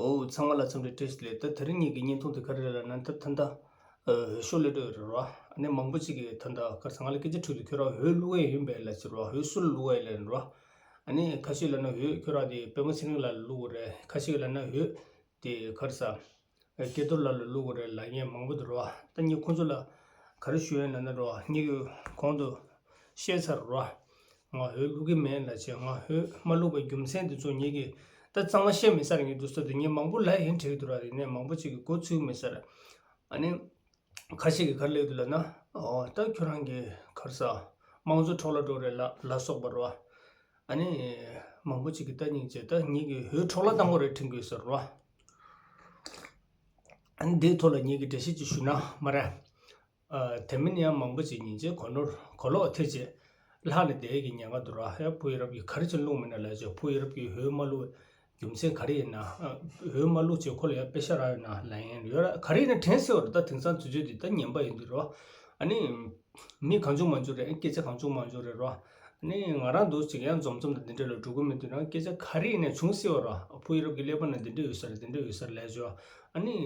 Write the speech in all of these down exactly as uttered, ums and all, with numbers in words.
ཨོ་ཚང་མ་ལ་འཚམས་འདྲི་བཀྲ་ཤིས་བདེ་ལེགས། ད་དེ་རིང་ངེད་ཀྱི་བརྙན་ཐུང་དེ་ག་རེ་རེད་ལབ་ན། ད་ད་ལྟ་འོས་ཤོག་སླེབས་འགྲོ་ཡོད་རེད་རོ། ཨ་ནི་མང་པོ་ཅིག་གིས་ད་ལྟ་ག་རེ་ཟེར་ང་ལ་སྐད་ཆ་དྲིས་འདུག་ཁྱོད་རང་འོས་བླུག་ཡས་ཡིན་པས་ལབ་ཟེར་རོ། འོས་སུ་ལ་བླུག་ཡས་ལབ་རོ། ཨ་ནི་ཁ་ཤས་ལབ་ན་འོས་ཁྱོད་རང་དེ་པད་མ་ཚེ་རིང་ལགས་ལ་བླུག་དགོས་རེད། ཁ་ཤས་ལབ་ན་འོས་དེ་ག་རེ་ཟེར་སྐལ་རྡོར་ལགས་ལ་བླུག་དགོས་རེད་ལབ་མཁན་མང་པོ་འདུག་རོ། ད་ངས་ཁོང་ཚོ་ལ་ག་རེ་ཞུ་ཡས་ལབ་ན་རོ། ངེད་ཀྱིས་གོང་དུ་བཤད་ཚར་རོ། ང་འོས་བླུག་གི་མེད་ལབ་བྱས། ང་འོས་མ་བླུག་པའི་རྒྱུ་མཚན་དེ་ཚོ་ངེད་ཀྱིས་ད་གཙང་མ་བཤད་མེད་ས་རེད། ངས་དུས་ཚོད་དེ་ངས་མང་པོ་ལབ་ཡིན་དྲན་གྱི་འདུག་ར། ཡིན་ནའི་མང་པོ་ཅིག་གིས་མགོ་ཚོས་མེད་ས་རེད། ཨ་ནི་ཁ་ཤས་ཀྱིས་ག་རེ་ལབ་འདུག་ལབ་ན། ཨོ་ད་ཁྱོད་རང་གིས་ག་རེ་ཟེར་དམངས་གཙོ་འཕྲོ་བརླག་འགྲོ་རེད་ལབ་ལ་སོགས་པ་རོ། ཨ་ནི་མང་པོ་ཅིག་གིས་ད་སྙིང་རྗེ། ད་ངེད་ཀྱིས་འོས་འཕྲོ་བརླག་བཏང་དགོས་རེད་དྲན་གྱི་ཡོད་ས་རེད་རོ། ཨ་ནི་འདིའི་ཐོག་ལ་ངེད་ཀྱིས་འགྲེལ་བཤད་ཅིག་ཞུ་ན་མ་རེད། ཨ། དེ་མིན་ཡང་མང་པོ་ཅིག་སྙིང་རྗེ། གོ་ནོར་གོ་ལོག་ཐེབས་བྱས་ལྷག་ནས་བསྡད་ཀྱི་ཉེན་ཁ་འདུག་ར། ཡ་བུ་ཡ་རབས་ཀྱིས་ག་རེ་བྱས་བླུགས་མེད་ན་ལབ་བྱས། བུ་ཡ་རབས་ཀྱིས་འོས་མ་བླུགས་རྒྱུ་མཚན་ག་རེ་ཡིན་ན། ཨ། འོས་མ་བླུགས་བྱས་ཁོ་ལ་ཡ་པེ་ཤ་རག་ཡོད་ན་ལབ་མཁན་ཡོད་ར། ག་རེ་ཡིན་ན་དྲན་སྲིད་པ་རེད། ད་དེང་སང་དུས་ཚོད་འདི་ད་ངན་པ་ཡིན་དུས་རོ། ཨ་ནི་མི་གང་བྱུང་མང་བྱུང་རེད། སྐད་ཆ་གང་བྱུང་མང་བྱུང་རེད་རོ། ཨ་ནི་ང་རང་འདུག་ཅིག་ཡང་འཛོམས་འཛོམས་དང་འདི་འདྲ་ལ་འགྲོ་གི་མེད་དུས་ན་སྐད་ཆ་ག་རེ་ཡིན་ན་བྱུང་སྲིད་པ་ར། བུ་ཡ་རབས་ཀྱི་ཀླད་པ་ན་འདི་འདྲ་ཡོད་ས་རེད། འདི་འདྲ་ཡོད་ས་རེད་ལབ་བྱས། ཨ་ནི་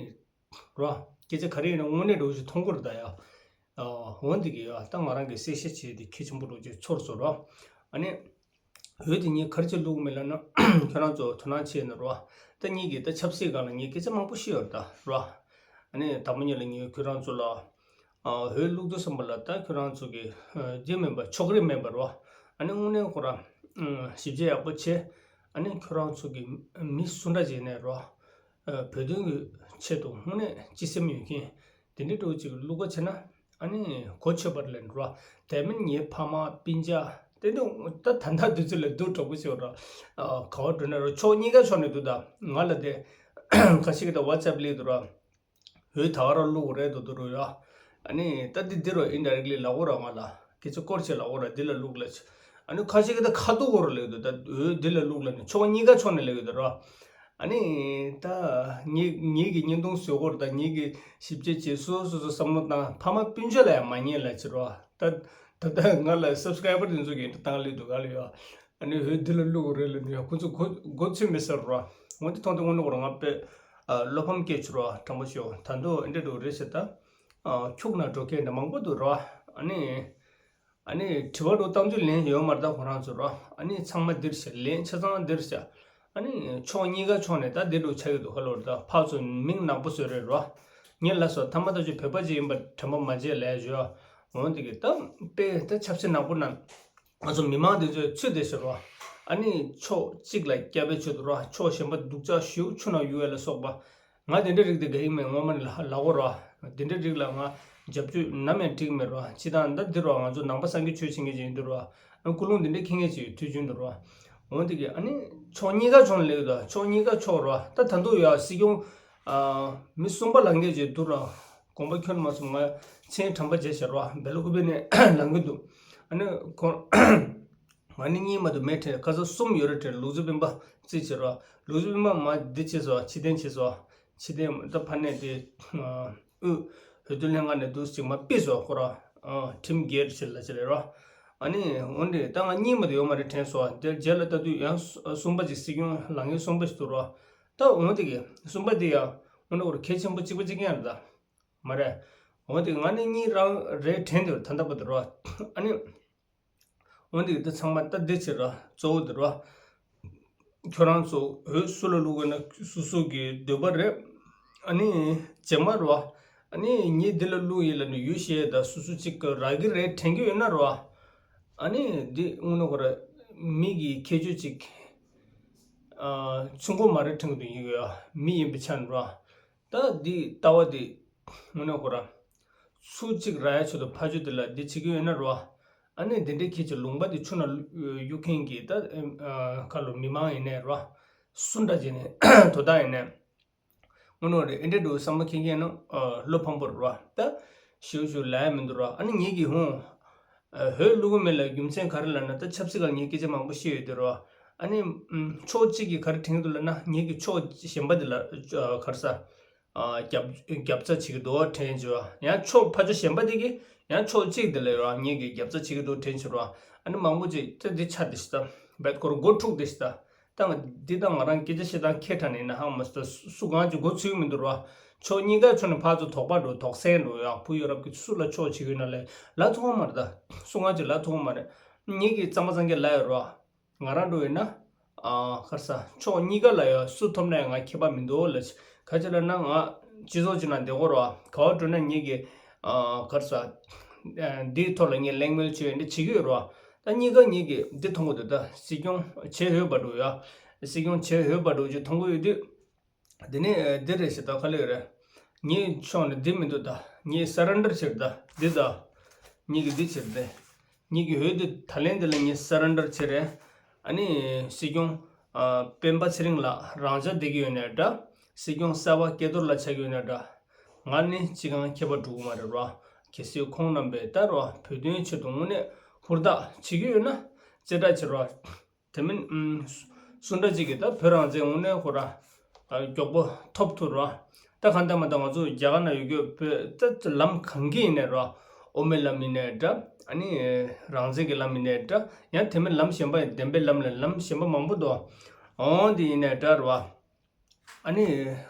རོ། སྐད་ཆ་ག་རེ་ཡིན་ན་དངོས་གནས་འདྲ་བོ་ཞིག་མཐོང་གི་རེད་ད་ཡ། ཨ། འོ་འདི་གི་ཡ། ད་ང་རང་གིས་གསལ་བཤད་བྱས་ཏེ་གལ་ཆེན་པོ་འདྲ་བོ་ཅིག་ཚོར་སོང་རོ། ཨ་ནི་འོས་དེ་ངས་ག་རེ་བྱས་བླུགས་མེད་ལབ་ན། ཁྱོད་རང་ཚོ་དོ་སྣང་བྱས་ན་རོ། ད་ངེད་ཀྱིས་ད་ཆབ་སྲིད་སྒང་ལ་ངས་སྐད་ཆ་མང་པོ་བཤད་ཡོད་རེད་ད་རོ། ཨ་ནི་དང་པོ་ཉིད་ལ་ངས་ཁྱོད་རང་ཚོ་ལ། ཨ། འོས་བླུགས་དུས་ཙམ་པ་ལ་ད་ཁྱོད་རང་ཚོ་གི་ཨ། རྒྱུ་མེད་པ་ཕྱོགས་རིས་མེད་པ་རོ། ཨ་ནི་དངོས་གནས་ཁོ་རང་ཨ། ཞིབ་དཔྱད་ཡག་པོ་བྱས། ཨ་ནི་ཁྱོད་རང་ཚོ་གི་མི་སུ་འདྲ་བྱས་ནས་རོ། ཨ། བོད་དོན་གྱི་ཆེད་དུ་དངོས་གནས་སྤྱི་སེམས་ཡོད་མཁན་དེ་འདྲའི་འདྲ་བོ་ཅིག་བླུག་པ་བྱས་ན་ཨ་ནི་གོ་ཆོད་པ་རེད་ལབ་འགྲོ། དེ་མིན་ངའི་ཕ་མ་སྤུན་ཀྱག་དེ་འདྲ་ད་ད་ལྟ་དུས་ཚོད་ལ་སྡུག་གྲོགས་པོ་ཞིག་ར། ཨ། ག་བ་འགྲོ་ན་ར་ཕྱོགས་གཉིས་ཀ་ཕྱོགས་ནས་འདུག་ད་ང་ལ་དེ་ཁ་ཤས་ཀྱིས་ད་ཝ་ཙེབ་སླེབས་འདུག་ར། འོས་ད་ག་རང་བླུག་རེད་འདུག་འདུག་རུ་ཡ། ཨ་ནི་ད་འདི་འདི་རུ་ཨིན་ཌའི་རེག་ལི་ལབ་དགོས་ར། ང་ལ་སྐད་ཆ་སྐོར་ཆེ་ལབ་དགོས་ར། འདི་ལ་བླུག་ལབ་ཆེ། ཨ་ནི་ཁ་ཤས་ཀྱིས་ད་ཁ་ཐུག་གོ་ར་ལབ་འདུག་ད་འོས་འདི་ལ་བླུག་ལབ་ནི་ཕྱོགས་གཉིས་ཀ་ཕྱོགས་ནས་ལབ་ཡོད་ད་ར། ཨ་ནི་ད་ངེད་ངེད་ཀྱི་བརྙན་ཐུང་བཟོ་དགོས་ར། ད་ངེད་ཀྱི་ཞིབ་དཔྱད་བྱེད་སོ་སོ་སོ་བསམ་བློ་བཏང་། ཕ་མ་སྤུན་མཆེད་ལ་ཡང་མ་ཉན་ལབ་ཆེ་ར། ད་ད་ད་ང་ལ་སབ་སི་ཀ་རའི་བར་དེ་ཚོ་གིས་བཏང་ལབ་འདུག་ག་ལ་ཡ། ཨ་ནི་འོས་འདི་ལ་བླུག་རེད་ལབ་ནི་ཡང་ཁོ་ཚོ་གོ་གོ་ཚོད་མེད་ས་ར། འོ་འདི་མཐོང་དུས་དངོས་གནས་ཁོ་རང་ང་དཔེ་ཨ་བློ་ཕམ་སྐྱེས་བྱུང་ར། དྲང་པོ་ཞུ་ད་དུང་འདི་འདྲ་རེད་ཟེར་ད། ཨ་ཁྱུག་ན་འགྲོ་མཁན་འདྲ་མང་པོ་འདུག་ར། ཨ་ནི་ཨ་ནི་དྲི་བ་འདྲ་བཏང་དུས་ལན་ཡོད་མ་རེད་ད་ཁོ་རང་ཚོ་ར། ཨ་ནི་ཚང་མ་འདིར་བྱ། ལན་ཆ་ཚང་འདིར་བྱ། ཨ་ནི་ཕྱོགས་གཉིས་ཀ་ཕྱོགས་ནས་ད་འདི་འདྲ་ཆགས་ཀྱི་འདུག་ག་ལོར་ད་ཕར་ཚུར་མིང་ནག་པོ་བཟོས་རེད་ར། ངས་ལབ་སོང་། ཐ་མ་ད་ཆོས་བོད་པ་ཅིག་ཡིན་པ་དྲན་པ་མ་བརྗེད་ལབ་ཡ་བྱོས། འོ་འདི་གི་ད་དཔེ་ད་ཆབ་སྲིད་ནག་པོ་ན། ང་ཚོ་མི་མང་འདི་ཚོས་ཚུད་བསྡད་ཤག་ར། ཨ་ནི་ཕྱོགས་གཅིག་ལ་སྐྱབས་པའི་ཆེད་དུ་ར། ཕྱོགས་གཞན་པ་སྡུག་ཅག་ཞེ་པོ་ཆུ་ནང་གཡུག་ཡ་ལ་སོགས་པ། ང་དེ་འདྲ་རིགས་དེ་དགའ་གི་མེད། སྔོན་མ་ནས་ལ་ལབ་དགོས་ར། དེ་འདྲ་རིགས་ལ་ང་རྒྱབ་སྐྱོར་ནམ་ཡང་འགྲིག་མེད་ར། སྤྱིར་བཏང་ད་འདི་ར་ང་ཚོ་ནང་པ་སངས་རྒྱས་ཆོས་བྱེད་མཁན་ཅིག་ཡིན་དུས་ར། ཨ་ཀུན་སློང་དེ་འདྲ་འཁྱེར་མཁན་ཅིག་ཡོད་དུས་རྒྱུན་དུ་ར། འོ་འདི་གི་ཨ་ནི་ཕྱོགས་གཉིས་ཀ་ཕྱོགས་ནས་ལབ་ཡོད་ད། ཕྱོགས་གཉིས་ཀ་ཕྱོགས་ར། ད་ད་དུང་ཡ་སྲིད་སྐྱོང་ཨ་མི་གསུམ་པ་ལངས་མཁན་ཅིག་འདུག་ར། དགོངས་པ་ཁྱོན་མ་ཚོམ། ང་མཚན་དྲན་པ་བརྗེད་ཤག་ར། སྦེལ་ཀོབ་ནས་ལངས་གི་འདུག་ཨ་ནི་ཁོང་ང་ནི་གཉིས་མ་གཏོགས་མེད་དྲན། ཁ་སང་གསུམ་ཡོད་རེད་དྲན། ལུག་རྫི་སྤེན་པ་རྩིས་བྱེད་རོགས། ལུག་རྫི་སྤེན་པ་མ་འདི་བྱས་སོ། ཕྱི་འཐེན་བྱས་སོ། ཕྱི་འཐེན་ད་ཕ་ནས་དེ་དབུས་འོས་བསྡུ་ལྷན་ཁང་ནས་འདུག་ཅིག་མ་ཕུད་སོ་ཁོ་ར། ཁྲིམས་འགལ་བྱེད་ལ་བྱེད་ལས་རོགས། ཨ་ནི་འོན་ཏེ་ད་ང་གཉིས་མ་གཏོགས་ཡོད་མ་རེད་དྲན་སོ། དེར་རྗེས་ལ་ལྟ་དུས་ཡང་གསུམ་པ་ཅིག་སྲིད་སྐྱོང་ལངས་མཁན་གསུམ་པ་ཞིག་འདུག་རོགས། ད་འོན་ཏེ་གི་གསུམ་པ་དེ་ཡང་འོན་ཏེ་ཁོ་ར་གལ་ཆེན་པོ་གཅིག་པ་གཅིག་རྐྱང་རེད་ད། མ་རེད། འོན་ཏེ་ང་ནི་གཉིས་རང་རེད་དྲན་འདུག་ད་ལྟ་བར་དུ་རོགས། ཨ་ནི། འོན་ཏེ་འདི་ཚང་མ་ལྟ་བདེ་ཆེ་ར། གཙོ་བོ་འདི་ར། ཁྱོད་རང་ཚོ་འོས་སུ་ལ་བླུག་དགོས་ན་སོ་སོ་གི་འདོད་པ་རེད། ཨ་ནི་རྗེས་མ་ར། ཨ་ནི་ངས་འདི་ལ་བླུག་ཡིན་ལབ་ནས་ཡུལ་ཤེས་ད་སོ་སོ་གཅིག་གི་རག་གི་རེད་དྲན་གྱི་ཡོད་ན་ར། ཨ་ནི་འདི་དངོས་གནས་ཁོ་ར་མི་གི་ཁྱད་ཆོས་གཅིག་ཨ་ཆུང་ཀུ་མ་རེད་དྲན་གྱི་འདུག་ཡིན་གི་ཡ། མི་ཡིན་པའི་ཆ་ནས་ར། ད་འདི་ལྟ་བ་འདི་དངོས་གནས་ཁོ་ར། སུ་གཅིག་རག་ཡ་ཆེད་དུ་ཕར་ཕྱོགས་དེ་ལ་འདི་བྱེད་ཀྱི་ཡོད་ན་རོ། ཨ་ནི་འདི་འདྲའི་ཁྱེད་ཀྱི་ལུང་པ་འདི་ཆུ་ནང་གཡུག་མཁན་གྱི་ད་ཁ་ལོ་མི་མང་ཡིན་ནའི་རོ། སུ་འདྲ་བྱས་ནས་དོ་བདག་ཡིན་ནའི། དངོས་གནས་རེད། ཨེ་འདྲའི་འགྲོ་བསམ་བློ་འཁྱེར་མཁན་ནི་བློ་ཕམ་པོ་རེད་རོ། ད་ཞུ་ཞུ་ལ་ཡ་མི་འདུག་རོ། ཨ་ནི་ངེད་ཀྱིས་ཧུང་འོས་བླུག་གི་མེད་ལ་རྒྱུ་མཚན་ག་རེ་ལབ་ན། ད་ཆབ་སྲིད་སྒང་ངས་སྐད་ཆ་མང་པོ་བཤད་ཡོད་དེ་རོ། ཨ་ནི་ཕྱོགས་གཅིག་གིས་ག་རེ་དྲན་གྱི་འདུག་ལབ་ན། ངེད་ཀྱིས་ཕྱོགས་གཞན་པ་དེ་ལ་ག་རེ་ཟ། རྒྱབ་རྒྱབ་རྩ་བྱེད་ཀྱི་འདུག་དྲན་བྱས། ཡང་ཕྱོགས་ཕར་ཕྱོགས་གཞན་པ་དེ་གིས་ཡང་ཕྱོགས་གཅིག་དེ་ལ་རང་ཉིད་ཀྱིས་རྒྱབ་རྩ་བྱེད་ཀྱི་འདུག་དྲན་བྱས་རོ། ཨ་ནི་མང་པོ་ཅིག་ད་འདི་ཆ་དེ་ཞིག་ད་བེད་ཁོ་ར་མགོ་འཁྲུག་དེ་ཞིག་ད་ ད་ང་འདི་ད་ང་རང་སྐད་ཆ་བཤད་སྟངས་ཁྱད་དྲགས་ནས་ཡིན་ན་ཧང་མ་སོ། སུ་གང་གི་མགོ་ཚོས་མི་འདུག་རོ། ཕྱོགས་གཉིས་ཀ་ཕྱོགས་ནས་ཕར་ཚུར་དོགས་པ་འགྲོ། དོགས་སེལ་འགྲོ་ཡ། བུ་ཡོད་རབས་ཀྱི་སུ་ལ་ཕྱོགས་བྱེད་ཀྱི་ཡོད་ན་ལས་ལབ་ཐུབ་ཀྱི་མ་རེད། ད་སུ་གང་གི་ལབ་ཐུབ་ཀྱི་མ་རེད། ངེད་ཀྱི་གཙང་མ་གཙང་རྐྱང་ལབ་ཡོད་རོ། ང་རང་འགྲོ་ཡིན་ན། ཨ་ག་རེ་ཟ། ཕྱོགས་གཉིས་ཀ་ལ་ཡ་སུ་ཐོབ་ན་ཡང་ང་ཁྱད་པར་མི་འདུག་ལབ། ག་ཅི་ལབ་ན་ང་སྤྱི་ཚོགས་ཅིག་ནང་བསྡད་ཀྱི་ཡོད་རོ། ག་པར་འགྲོ་ན་ངེད་ཀྱི་ཨ་ག་རེ་ཟ། འདིའི་ཐོག་ལ་ངས་གླེང་མོལ་བྱས་འདི་བྱེད་ཀྱི་ཡོད་རོ། ད་གཉིས་ཀ་ངེད་ཀྱི་འདི་མཐོང་གི་འདུག་ད་སྲིད་སྐྱོང་བྱེད་འོས་པ་འགྲོ་ཡ། སྲིད་སྐྱོང་བྱེད་འོས་པ་འགྲོ་ཅིག་མཐོང་གི་ཡོད་དུས། འདི་ནི་འདི་རེད་ཞེས་ད་ག་ལེ་རེད། ངའི་ཕྱོགས་ནས་འདི་མི་འདུག་ད་ངས་སར་རེན་ཌར་བྱེད་ད་འདི་ད། ངེད་ཀྱི་འདི་བྱེད་དེ། ངེད་ཀྱི་འོས་འདི་ད་ལན་འདི་ལ་ངས་སར་རེན་ཌར་བྱེད་རེད། ཨ་ནི་སྲིད་སྐྱོང་ཨ་སྤེན་པ་ཚེ་རིང་ལགས་རང་འཇགས་བསྡད་ཀྱི་ཡོད་ནའི་འདྲ། སྲིད་སྐྱོང་གསར་པ་སྐལ་རྡོར་ལགས་ཆགས་ཀྱི་ཡོད་ནའི་འདྲ། ང་ནི་ཅི་གང་ཁྱད་པར་འགྲོ་གི་མ་རེད་རོ། གལ་སྲིད་ཁོང་རྣམ་པས་ད་རོ་བོད་དོན་ཆེད་དུ་དངོས་གནས་ཧུར་ཐག་བྱེད་ཀྱི་ཡོད་ན་གཅེས་སྤྲས་བྱེད་རོ། དེ་མིན། ཨུམ། སུ་འདྲ་ཅིག་གིས་ད་བོད་རང་བཙན་དངོས་གནས་ཁོ་ར། ཨ་མགྱོགས་པོ་ཐོབ་ཐུབ་རོ། ད་གང་ལྟར་མ་ད་ང་ཚོ་རྒྱ་གར་ན་ཡོད་རྒྱུ་བོད་ད་ལམ་གང་གི་ཡིན་ནའི་རོ། དབུ་མའི་ལམ་ཡིན་ནའི་འདྲ། ཨ་ནི་རང་བཙན་གྱི་ལམ་ཡིན་ནའི་འདྲ། ཡང་དེ་མིན་ལམ་གཞན་པ་ཡིན་བདེན་པའི་ལམ་ལ་ལམ་གཞན་པ་མང་པོ་འདུག་འོང་དེ་ཡིན་ནའི་འདྲ་རོ། ཨ་ནི་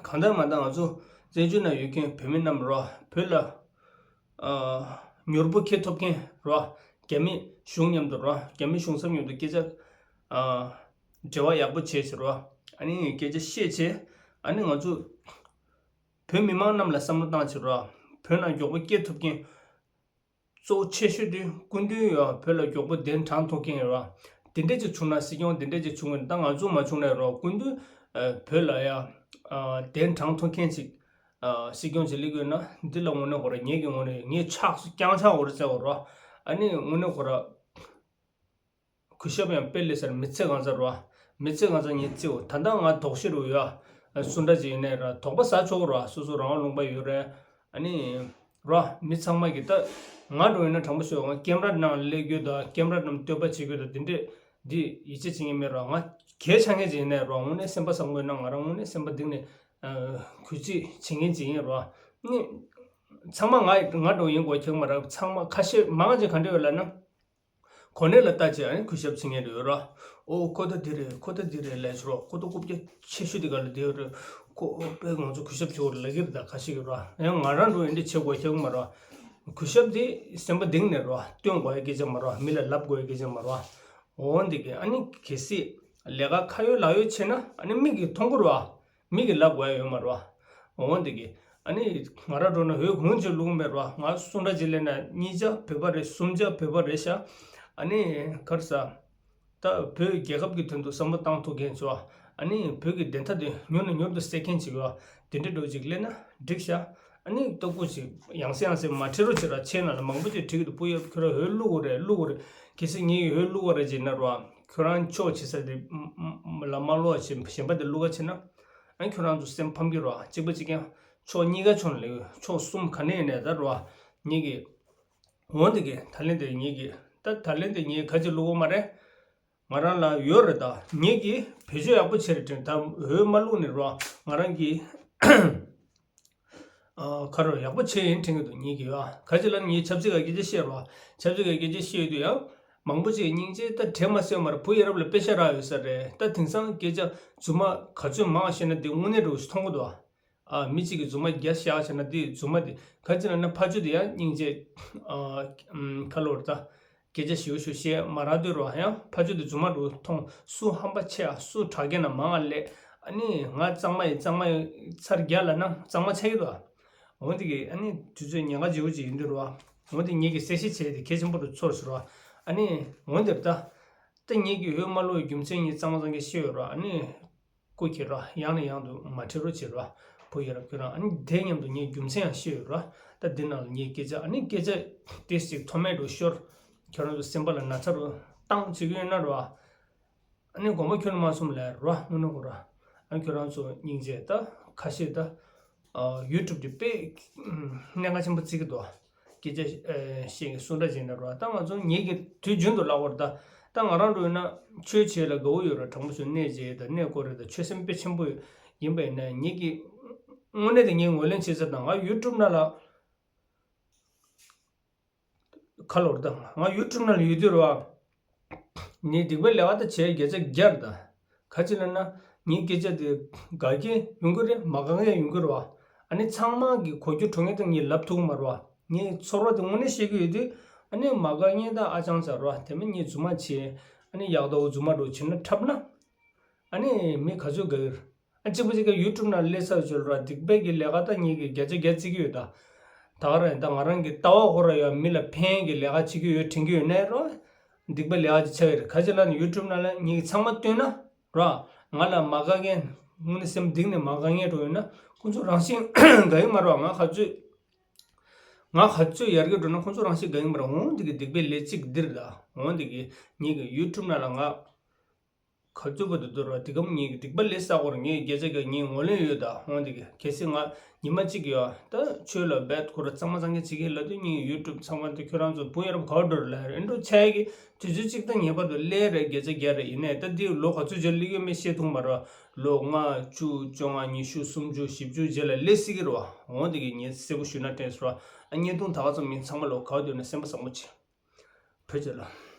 གང་ལྟར་མ་ལྟར་ང་ཚོ་བཙན་བྱོལ་ནང་ཡོད་མཁན་བོད་མི་རྣམས་རོ། བོད་ལ་ཨ་མྱུར་པོ་ཁེ་ཐོབ་མཁན་རོ། རྒྱ་མི་གཞུང་མཉམ་དུ་རོ། རྒྱ་མི་གཞུང་ཚབ་མཉམ་དུ་སྐད་ཆ་ཨ་འབྲེལ་བ་ཡག་པོ་བྱེད་ཟེར་རོ། ཨ་ནི་སྐད་ཆ་བཤད་བྱས། ཨ་ནི་ང་ཚོ་བོད་མི་མང་རྣམས་ལ་བསམ་བློ་བཏང་བྱེད་རོ། བོད་ནང་མགྱོགས་པོ་སྐྱེལ་ཐུབ་མཁན། གཙོ་བོ་ཆེ་ཤོས་དེ་སྐུ་མདུན་ཡོད་བོད་ལ་མགྱོགས་པོ་གདན་དྲངས་ཐུབ་མཁན་ཡོད་ར། དེ་འདྲ་ཅིག་བྱུང་ན་སྲིད་སྐྱོང་དེ་འདྲ་ཅིག་བྱུང་གི་ད་ང་ཚོ་མ་བྱུང་ན་ཡོད་ར་སྐུ་མདུན་བོད་ལ་ཡ་གདན་དྲངས་ཐུབ་མཁན་ཅིག་སྲིད་སྐྱོང་ཅིག་སླེབས་ཡོད་ན་འདི་ལ་དངོས་གནས་ཁོ་ར་ངེད་ཀྱི་ངོས་ནས་ངས་ཕྱག་རྐྱང་ཕྱག་འོར་བཙལ་བ་ར། ཨ་ནི་དངོས་གནས་ཁོ་ར། གུས་ཞབས་ཡང་དཔེ་ལས་སར་མི་ཚེ་གང་ཚར་བ། མི་ཚེ་གང་ཚར་ངས་བརྩིའོ། ད་ལྟ་ང་དོགས་གཞི་རུ་ཡོད། སུ་འདྲ་ཅིག་ཡིན་ནའི་ར་དོགས་པ་ཟ་ཆོག་ར། སོ་སོ་རང་དབང་ལུང་པ་ཡོད་རེད། ཨ་ནི། ར་མི་ཚང་མ་གི་ད། ང་འགྲོ་ཡིན་ན་དྲང་པོ་ཤོད་ང་ཀེམ་ར་ནང་སླེབས་རྒྱུ་དང་ཀེམ་ར་རྣམས་བསྟོད་པ་བྱེད་རྒྱུ་དང་འདི་འདྲས་འདི་ཡིད་ཆེས་བྱེད་མཁན་མེད་ར། ང་གལ་ཆགས་མཁན་ཅིག་ཡིན་ནའི་ར་དངོས་གནས་སེམས་པ་བཟང་པོ་ཡིན་ན་ང་རང་དངོས་གནས་སེམས་པ་གཏིང་ནས་གུས་བརྩི་བྱེད་མཁན་ཅིག་ཡིན་ར། ནི། ཚང་མ་ང་ང་འགྲོ་ཡིན་དགོས་ཁྱེད་མ་ར། ཚང་མ་ཁ་ཤས་མང་ཆེ་ག་འདྲ་ཡོད་ལབ་ན། གོ་གནས་ལ་ལྟ་བྱས་ཨ་ནི་གུས་ཞབས་བྱེད་མཁན་རེད་ར། ཨོ་ཁོ་ད་འདི་རེད་ཁོ་ད་འདི་རེད་ལས་ཤོར་ཁོ་ད་རྐུབ་བཀྱག་ཆེ་ཤོས་དེ་ག་ལ་བསྡད་ཡོད་རེད། ཁོ་ཨོ་དཔེ་ང་ཚོ་གུས་ཞབས་བྱེད་དགོས་རེད་ལབ་ཀྱི་རེད། ད་ཁ་ཤས་ཀྱིས་ར་ཡང་ང་རང་འགྲོ་ཡིན་འདི་བྱེད་དགོས་ཁྱེད་མ་ར། གུས་ཞབས་དེ་སེམས་པ་གཏིང་ནས་ར་སྟོན་དགོས་ཡ་སྐད་ཆ་མ་ར། མི་ལ་ལབ་དགོས་ཡ་སྐད་ཆ་མ་ར། འོ་འདི་གི་ཨ་ནི་གལ་སྲིད་ལས་ཀ་ཁ་ཡོད་ལག་ཡོད་བྱས་ན་ཨ་ནི་མིག་གིས་མཐོང་གི་ར། མིག་གིས་ལབ་དགོས་ཡ་ཡོད་མ་རེད་བ། འོ་འདི་གི། ཨ་ནི་ང་ར་འགྲོ་ན་འོས་གང་ཅིག་བླུག་མེད་རེད་བ། ང་སུ་འདྲ་ཅིག་སླེབས་ན་གཉིས་ཆ་བོད་པ་རེད། གསུམ་ཆ་བོད་པ་རེད་ཤག་ཨ་ནི་ག་རེ་ཟ། ད་བོད་རྒྱལ་ཁབ་ཀྱི་དོན་དུ་བསམ་བློ་བཏང་ཐུབ་མཁན་ཅིག་བ། ཨ་ནི་བོད་ཀྱི་བདེན་མཐའ་དེ་མྱུར་ནས་མྱུར་དུ་གསལ་མཁན་ཅིག་བ། དེ་འདྲ་འགྲོ་ཅིག་སླེབས་ན་འགྲིག་ཤག་ཨ་ནི་ལྟ་སྐུལ་ཅིག་ཡང་སེ་ཡང་སེ་མ་ཁྲིད་རོགས་བྱེད་ར། ཆེ་ན་ལ་མང་པོ་ཅིག་ཁྲིད་ཀྱི་འདུག་བུ་ཡབ་ཁྱོད་ར་འོས་བླུག་དགོས་རེད་བླུག་དགོས་རེད། གལ་སྲིད་ངས་འོས་བླུག་པ་རེད་ཅེ་ན་ར། ཁྱོད་རང་ཕྱོགས་བྱེད་ས་དེ་ལ་མ་བླུག་པ་བྱེད་གཞན་པ་དེ་བླུག་པ་བྱེད་ན། ཨ་ཁྱོད་རང་ཚོ་སེམས་ཕམ་གྱི་རོ། གཅིག་པ་གཅིག་རྐྱང་ཕྱོགས་གཉིས་ཀ་ཕྱོགས་ལས་ཕྱོགས་གསུམ་ག་ནས་ཡིན་ནས་ད་རོ། ངེད་ཀྱི། འོ་འདི་གི་ད་ལན་དེ་ངེད་ཀྱི་ད་ད་ལན་དེ་ངས་ག་ཅིག་བླུག་གོ་མ་རེད། ང་རང་ལ་ཡོད་རེད་ད། ངེད་ཀྱི་བེད་སྤྱོད་ཡག་པོ་བྱེད་རེད་དྲན་ད་འོས་མ་བླུག་ནས་རོ། ང་རང་གི་ཨ་ཁ་རོ་ཡག་པོ་བྱས་ཡིན་དྲན་གྱི་འདུག་ངེད་ཀྱི་ཨ་ག་ཅིག་ལ་ངས་ཆབ་སྲིད་ཀྱི་སྐད་ཆ་བཤད་རོ། ཆབ་སྲིད་ཀྱི་སྐད་ཆ་བཤད་ཡོད་དུས་ཡང་མང་པོ་ཅིག་སྙིང་རྗེ་ད་དྲན་མ་སོས་མ་རེད། བུ་ཡ་རབས་ལ་དཔེ་ཤ་རག་ཡོད་ས་རེད། ད་དེང་སང་སྐད་ཆ་རྫུན་མ་ག་ཚོད་མང་བཤད་ན་དེ་དངོས་གནས་འགྲོ་ཞིག་མཐོང་གི་འདུག་ཨ་མི་གཅིག་གིས་རྫུན་མ་བརྒྱ་བཤད་བྱས་ན་དེ་རྫུན་མ་དེ་ག་ཅིག་ལ་ན་ཕ་ཆོས་དེ་ཡང་སྙིང་རྗེ་ཨ་ཁ་ལོ་རེད་ད། སྐད་ཆ་ཞིའུ་ཞིའུ་བཤད་མ་རག་དུས་རོ། ཡང་ཕ་ཆོས་དེ་རྫུན་མ་འགྲོ་མཐོང་སུ་ཧམ་པ་ཆེ་ཨ་སུ་དྲག་རྒྱ་ན་མང་ཨ་ལས། ཨ་ནི་ང་གཙང་མ་ཡིན་གཙང་མ་ཡིན་ཚར་རྒྱ་ལ་ན་གཙང་མ་ཆགས་ཀྱི་འདུག་འོ་འདི་གི་ཨ་ནི་དུས་ཚོད་ཉེན་ཁ་ལྗིད་པོ་ཅིག་ཡིན་དུས་རོ། འོ་འདི་ངེད་ཀྱི་གསལ་བཤད་བྱས་ཏེ་གལ་ཆེན་པོ་རུ་ཚོར་ཟེར་རོ། ཨ་ནི་འོ་འདིར་ད། ད་ངེད་ཀྱི་འོས་མ་བླུག་རྒྱུ་མཚན་ངས་གཙང་མ་གཙང་རྒྱ་བཤད་ཡོད་རོ། ཨ་ནི། སྐུ་མཁྱེན་རོ། ཡང་ནས་ཡང་དུ་མ་ཁྲིད་རོགས་བྱེད་རོ། བུ་ཡ་རབས་ཁྱོད་རང་ཨ་ནི་དེ་མཉམ་དུ་ངས་རྒྱུ་མཚན་ཡང་བཤད་ཡོད་རོ། ད་འདི་ནང་ལ་ངས་སྐད་ཆ་ཨ་ནི་སྐད་ཆ་དེ་ཞིག་མཐོ་དམན་དུ་ཤོར། ཁྱོད་རང་ཚོ་སེམས་པ་ལ་ན་ཚ་རུ་བཏང་བྱེད་ཀྱི་ཡོད་ན་རོ། ཨ་ནི་དགོངས་པ་ཁྱོད་ནས་མ་གསུངས་ལས་རོ་དངོས་གནས་གོ་ར། ཨ་ནི་ཁྱོད་རང་ཚོ་སྙིང་རྗེ་ད་ཁ་ཤས་ད། ཡུ་ཊུབ་དེ་དཔེ་གནད་འགག་ཆེན་པོ་བརྩི་གི་འདུག་སྐད་ཆ་ཨ་བཤད་མཁན་སུ་འདྲ་ཅིག་ཡིན་ན་རོ། ད་ང་ཚོ་ངེད་ཀྱི་དུས་རྒྱུན་དུ་ལབ་པ་རེད་ད། ད་ང་རང་འདྲ་ཡིན་ན་ཆོས་བྱེད་ལ་དགའ་བོ་ཡོད་རེད། དྲང་པོ་ཞུ་གནས་བྱེད་དང་གནས་སྐོར་རེད་ད་ཆོས་སེམས་དཔེ་ཆེན་པོ་ཡིན་པ་ཡིན་ན་ངེད་ཀྱི་དངོས་གནས་དེ་ངས་ངོས་ལེན་བྱེད་ཚར་དང་ང་ཡུ་ཊུབ་ནང་ལ་ཁ་ལོ་རེད་ད། ང་ཡུ་ཊུབ་ནང་ལ་ཡོད་དུས་རོ། ངས་སྡིག་པའི་ལས་ཀ་ད་བྱས་བརྒྱ་ཆ་བརྒྱ་རེད་ད། ག་ཅི་ལབ་ན། ངའི་སྐད་ཆ་དེ་དགའ་མཁན་ཡོང་གི་རེད། མ་དགའ་མཁན་ཡོང་གི་རེད་བ། ཨ་ནི་ཚང་མ་གི་གོ་རྒྱུ་འགྲོ་མཁན་དེ་ངས་ལབ་ཐུབ་ཀྱི་མ་རེད་བ། ངའི་ཚོར་བ་དེ་དངོས་གནས་བཤད་ཀྱི་ཡོད་དུས། ཨ་ནི་མ་དགའ་མཁན་ད་ཨ་ཅང་ཙག་རེད་བ། དེ་མིན་ངས་རྫུན་མ་བྱས། ཨ་ནི་ཡག་ཏོ་རྫུན་མ་འགྲོ་བྱས་ན་འཁྲབ་ན། ཨ་ནི་མི་ག་ཚོད་དགའ་གི་རེད། ཨ་གཅིག་པ་གཅིག་ག་ཡུ་ཊུབ་ནང་སླེབས་ཚར་བྱོས་ར། སྡིག་པའི་གི་ལས་ཀ་ད་ངེད་ཀྱིས་བརྒྱ་ཆ་བརྒྱ་བརྩི་གི་ཡོད་ད། ད་ག་རང་ཡིན་ད། ང་རང་གི་ལྟ་བ་ཁོ་ར་ཡོད། མི་ལ་ཕན་གི་ལས་ཀ་བྱེད་ཀྱི་ཡོད་དྲན་གྱི་ཡོད་ནའི་རོ། སྡིག་པའི་ལས་ཀ་ཅིག་ཆགས་ཡོད་རེད། ག་ཅི་ལབ་ན་ཡུ་ཊུབ་ནང་ལ་ངེད་ཀྱིས་ཚང་མ་བཏོན་ན་ར། ང་ལ་མ་དགའ་མཁན། དངོས་གནས་སེམས་གཏིང་ནས་མ་དགའ་མཁན་འགྲོ་ཡོད་ན་ཁོང་ཚོ་རང་བཞིན་དགའ་གི་མ་རེད་བ། ང་ག་ཚོད། ང་ག་ཚོད་ཡར་རྒྱས་འགྲོ་ན་ཁོང་ཚོ་རང་བཞིན་དགའ་གི་མ་རེད། འོང་འདི་གི་སྡིག་པའི་ལས་གཅིག་འདིར་ད། འོང་འདི་གི་ངེད་ཀྱི་ཡུ་ཊུབ་ནང་ལ་ང་ག་ཚོད་པོ་དེ་དུ་ར། དེ་གམ་ངེད་ཀྱི་སྡིག་པ་ལས་བསགས་སྐོར་ངས་བརྒྱ་ཆ་བརྒྱ་ངས་ངོས་ལེན་ཡོད་ད། འོང་དེ་གི་གལ་སྲིད་ང་ཉི་མ་གཅིག་ཡོད་ད་ཆོས་ལ་རྦད་ཁོ་ར་གཙང་མ་གཙང་རྐྱང་བྱེད་ཀྱི་ལབ་དུས། ངས་ཡུ་ཊུབ་ཚང་མ་དེ་ཁྱོད་རང་ཚོ་བུ་ཡ་རབས་ག་བ་འགྲོ་རེད་ལབ་རེད་འགྲོ་ཆགས་ཀྱི། དུས་ཚོད་གཅིག་ད་ངེས་པར་དུ་སླེབས་རེད། བརྒྱ་ཆ་བརྒྱ་རེད། ཡིན་ནའི་ད་དེ་ལོ་ག་ཚོད་ཅིག་སླེབས་ཡོད་མེད་བཤད་ཐུབ་མ་རེད། ལོ་ལྔ་བཅུ་བཅོ་ལྔ་ཉི་ཤུ་སུམ་ཅུ་བཞི་བཅུ་རྗེས་ལ་སླེབས་སྲིད་ཀྱི་རེད་བ། འོང་དེ་གི་ངས་གསལ་པོ་ཞུས་ན་དྲན་སོང་ར། ཨ་བརྙན་ཐུང་ད་ག་ཙམ་ཡིན། ཚང་མ་ལོ་ག་བ་འདོད་ན་སེམས་པ་བཟང་པོ་བྱེད། བོད་ཆེ་ལ།